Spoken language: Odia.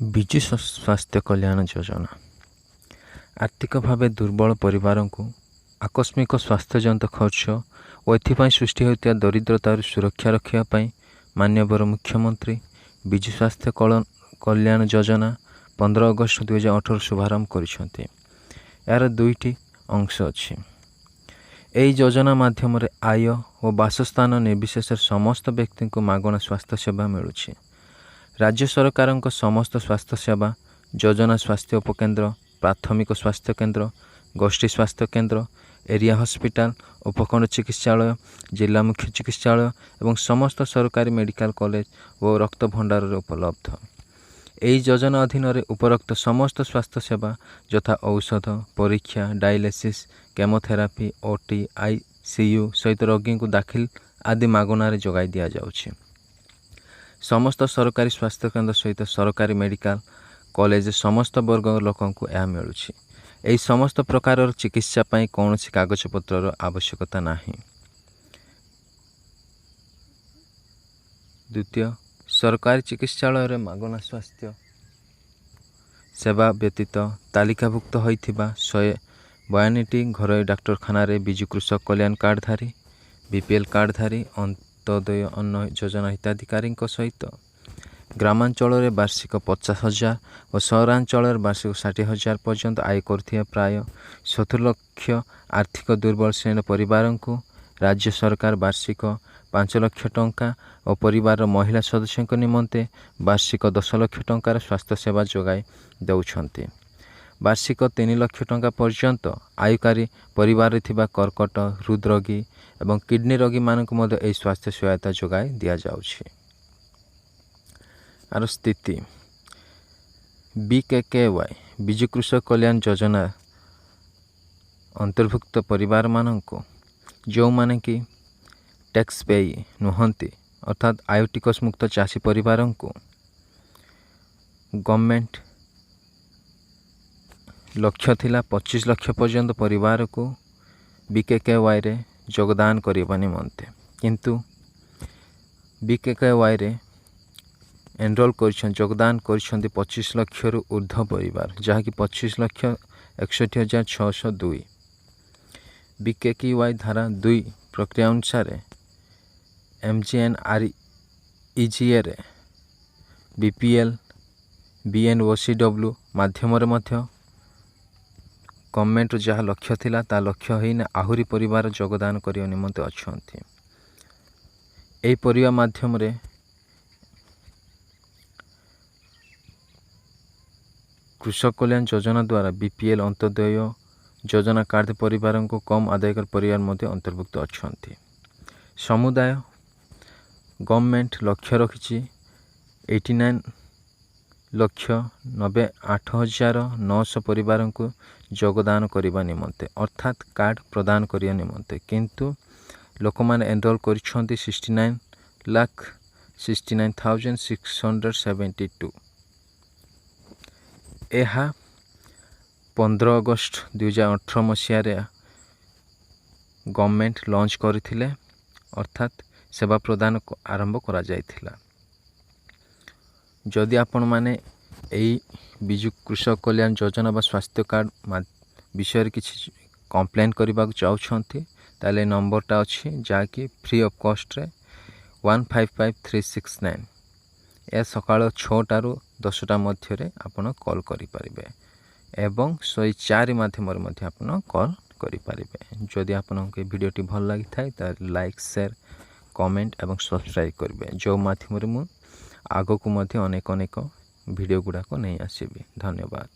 ବିଜୁ ସ୍ୱାସ୍ଥ୍ୟ କଲ୍ୟାଣ ଯୋଜନା ଆର୍ଥିକ ଭାବେ ଦୁର୍ବଳ ପରିବାରଙ୍କୁ ଆକସ୍ମିକ ସ୍ୱାସ୍ଥ୍ୟଜନିତ ଖର୍ଚ୍ଚ ଓ ଏଥିପାଇଁ ସୃଷ୍ଟି ହେଉଥିବା ଦରିଦ୍ରତାରୁ ସୁରକ୍ଷା ରଖିବା ପାଇଁ ମାନ୍ୟବର ମୁଖ୍ୟମନ୍ତ୍ରୀ ବିଜୁ ସ୍ୱାସ୍ଥ୍ୟ କଲ୍ୟାଣ ଯୋଜନା 15 ଅଗଷ୍ଟ 2018 ଶୁଭାରମ୍ଭ କରିଛନ୍ତି। ଏହାର ଦୁଇଟି ଅଂଶ ଅଛି। ଏହି ଯୋଜନା ମାଧ୍ୟମରେ ଆୟ ଓ ବାସସ୍ଥାନ ନିର୍ବିଶେଷରେ ସମସ୍ତ ବ୍ୟକ୍ତିଙ୍କୁ ମାଗଣା ସ୍ୱାସ୍ଥ୍ୟ ସେବା ମିଳୁଛି। ରାଜ୍ୟ ସରକାରଙ୍କ ସମସ୍ତ ସ୍ୱାସ୍ଥ୍ୟ ସେବା ଯୋଜନା ସ୍ୱାସ୍ଥ୍ୟ ଉପକେନ୍ଦ୍ର, ପ୍ରାଥମିକ ସ୍ୱାସ୍ଥ୍ୟ କେନ୍ଦ୍ର, ଗୋଷ୍ଠୀ ସ୍ୱାସ୍ଥ୍ୟ କେନ୍ଦ୍ର, ଏରିଆ ହସ୍ପିଟାଲ, ଉପଖଣ୍ଡ ଚିକିତ୍ସାଳୟ, ଜିଲ୍ଲା ମୁଖ୍ୟ ଚିକିତ୍ସାଳୟ ଏବଂ ସମସ୍ତ ସରକାରୀ ମେଡ଼ିକାଲ କଲେଜ ଓ ରକ୍ତ ଭଣ୍ଡାରରେ ଉପଲବ୍ଧ। ଏହି ଯୋଜନା ଅଧୀନରେ ଉପରୋକ୍ତ ସମସ୍ତ ସ୍ୱାସ୍ଥ୍ୟ ସେବା ଯଥା ଔଷଧ, ପରୀକ୍ଷା, ଡାଇଲିସିସ୍, କେମୋଥେରାପି, ଓଟି, ଆଇସିୟୁ ସହିତ ରୋଗୀଙ୍କୁ ଦାଖିଲ ଆଦି ମାଗଣାରେ ଯୋଗାଇ ଦିଆଯାଉଛି। ସମସ୍ତ ସରକାରୀ ସ୍ୱାସ୍ଥ୍ୟକେନ୍ଦ୍ର ସହିତ ସରକାରୀ ମେଡ଼ିକାଲ କଲେଜ ସମସ୍ତ ବର୍ଗ ଲୋକଙ୍କୁ ଏହା ମିଳୁଛି। ଏହି ସମସ୍ତ ପ୍ରକାରର ଚିକିତ୍ସା ପାଇଁ କୌଣସି କାଗଜପତ୍ରର ଆବଶ୍ୟକତା ନାହିଁ। ଦ୍ୱିତୀୟ, ସରକାରୀ ଚିକିତ୍ସାଳୟରେ ମାଗଣା ସ୍ୱାସ୍ଥ୍ୟ ସେବା ବ୍ୟତୀତ ତାଲିକାଭୁକ୍ତ ହୋଇଥିବା 192ଟି ଘରୋଇ ଡାକ୍ତରଖାନାରେ ବିଜୁ କୃଷକ କଲ୍ୟାଣ କାର୍ଡ଼ଧାରୀ, ବିପିଏଲ୍ କାର୍ଡ଼ଧାରୀ, ଅନ୍ତ୍ୟୋଦୟ ଅନ୍ନ ଯୋଜନା ହିତାଧିକାରୀଙ୍କ ସହିତ ଗ୍ରାମାଞ୍ଚଳରେ ବାର୍ଷିକ 50,000 ଓ ସହରାଞ୍ଚଳରେ ବାର୍ଷିକ 60,000 ପର୍ଯ୍ୟନ୍ତ ଆୟ କରୁଥିବା ପ୍ରାୟ 70 ଲକ୍ଷ ଆର୍ଥିକ ଦୁର୍ବଳ ଶ୍ରେଣୀର ପରିବାରଙ୍କୁ ରାଜ୍ୟ ସରକାର ବାର୍ଷିକ 5 ଲକ୍ଷ ଟଙ୍କା ଓ ପରିବାରର ମହିଳା ସଦସ୍ୟଙ୍କ ନିମନ୍ତେ ବାର୍ଷିକ 10 ଲକ୍ଷ ଟଙ୍କାର ସ୍ୱାସ୍ଥ୍ୟ ସେବା ଯୋଗାଇ ଦେଉଛନ୍ତି। ବାର୍ଷିକ 3 ଲକ୍ଷ ଟଙ୍କା ପର୍ଯ୍ୟନ୍ତ ଆୟକାରୀ ପରିବାରରେ ଥିବା କର୍କଟ, ହୃଦରୋଗୀ ଏବଂ କିଡ଼ନୀ ରୋଗୀମାନଙ୍କୁ ମଧ୍ୟ ଏହି ସ୍ୱାସ୍ଥ୍ୟ ସହାୟତା ଯୋଗାଇ ଦିଆଯାଉଛି। ଆର ସ୍ଥିତି, ବିକେକେୱାଇ ବିଜୁ କୃଷକ କଲ୍ୟାଣ ଯୋଜନା ଅନ୍ତର୍ଭୁକ୍ତ ପରିବାରମାନଙ୍କୁ, ଯେଉଁମାନେ କି ଟ୍ୟାକ୍ସ ପେଇ ନୁହନ୍ତି, ଅର୍ଥାତ୍ ଆୟ ଟିକସ ମୁକ୍ତ ଚାଷୀ ପରିବାରଙ୍କୁ ଗଭର୍ଣ୍ଣମେଣ୍ଟ ଲକ୍ଷ୍ୟ ଥିଲା 25 ଲକ୍ଷ ପର୍ଯ୍ୟନ୍ତ ପରିବାରକୁ ବିକେକେୱାଇରେ ଯୋଗଦାନ କରିବା ନିମନ୍ତେ। କିନ୍ତୁ ବିକେକେୱାଇରେ ଏନରୋଲ୍ କରିଛନ୍ତି, ଯୋଗଦାନ କରିଛନ୍ତି 25 ଲକ୍ଷରୁ ଉର୍ଦ୍ଧ୍ୱ ପରିବାର, ଯାହାକି 25,61,602। ବିକେକେୱାଇ ଧାରା 2 ପ୍ରକ୍ରିୟା ଅନୁସାରେ ଏମ୍ଜିଏନ୍ଆର୍ଇଜିଏରେ ବିପିଏଲ୍, ବିଏନ୍ଓସିଡବ୍ଲ୍ୟୁ ମାଧ୍ୟମରେ ମଧ୍ୟ ଗଭର୍ଣ୍ଣମେଣ୍ଟର ଯାହା ଲକ୍ଷ୍ୟ ଥିଲା ତା ଲକ୍ଷ୍ୟ ହେଇନି, ଆହୁରି ପରିବାର ଯୋଗଦାନ କରିବା ନିମନ୍ତେ ଅଛନ୍ତି। ଏହି ପରିବାର ମାଧ୍ୟମରେ କୃଷକ କଲ୍ୟାଣ ଯୋଜନା ଦ୍ୱାରା ବିପିଏଲ୍, ଅନ୍ତ୍ୟୋଦୟ ଯୋଜନା କାର୍ଡ଼ ପରିବାରଙ୍କୁ କମ୍ ଆଦାୟକାରୀ ପରିବାର ମଧ୍ୟ ଅନ୍ତର୍ଭୁକ୍ତ ଅଛନ୍ତି। ସମୁଦାୟ ଗଭର୍ଣ୍ଣମେଣ୍ଟ ଲକ୍ଷ୍ୟ ରଖିଛି 89,98,900 ପରିବାରଙ୍କୁ ଯୋଗଦାନ କରିବା ନିମନ୍ତେ, ଅର୍ଥାତ୍ କାର୍ଡ଼ ପ୍ରଦାନ କରିବା ନିମନ୍ତେ। କିନ୍ତୁ ଲୋକମାନେ ଏନରୋଲ୍ କରିଛନ୍ତି 69,69,672। ଏହା 15 ଅଗଷ୍ଟ 2018 ମସିହାରେ ଗଭର୍ଣ୍ଣମେଣ୍ଟ ଲଞ୍ଚ କରିଥିଲେ, ଅର୍ଥାତ୍ ସେବା ପ୍ରଦାନ ଆରମ୍ଭ କରାଯାଇଥିଲା। ଯଦି ଆପଣମାନେ ଏଇ ବିଜୁ କୃଷକ କଲ୍ୟାଣ ଯୋଜନା ବା ସ୍ୱାସ୍ଥ୍ୟ କାର୍ଡ଼ ବିଷୟରେ କିଛି କମ୍ପ୍ଲେନ୍ କରିବାକୁ ଚାହୁଁଛନ୍ତି, ତାହେଲେ ନମ୍ବରଟା ଅଛି, ଯାହାକି ଫ୍ରି ଅଫ୍ କଷ୍ଟରେ 155369। ଏହା ସକାଳ 6ଟାରୁ 10ଟା ମଧ୍ୟରେ ଆପଣ କଲ୍ କରିପାରିବେ ଏବଂ 104 ମାଧ୍ୟମରେ ମଧ୍ୟ ଆପଣ କଲ୍ କରିପାରିବେ। ଯଦି ଆପଣଙ୍କୁ ଏ ଭିଡ଼ିଓଟି ଭଲ ଲାଗିଥାଏ, ତାହେଲେ ଲାଇକ୍, ସେୟାର, କମେଣ୍ଟ ଏବଂ ସବସ୍କ୍ରାଇବ୍ କରିବେ, ଯେଉଁ ମାଧ୍ୟମରେ ମୁଁ ଆଗକୁ ମଧ୍ୟ ଅନେକ ଅନେକ ଭିଡ଼ିଓ ଗୁଡ଼ାକ ନେଇ ଆସିବି। ଧନ୍ୟବାଦ।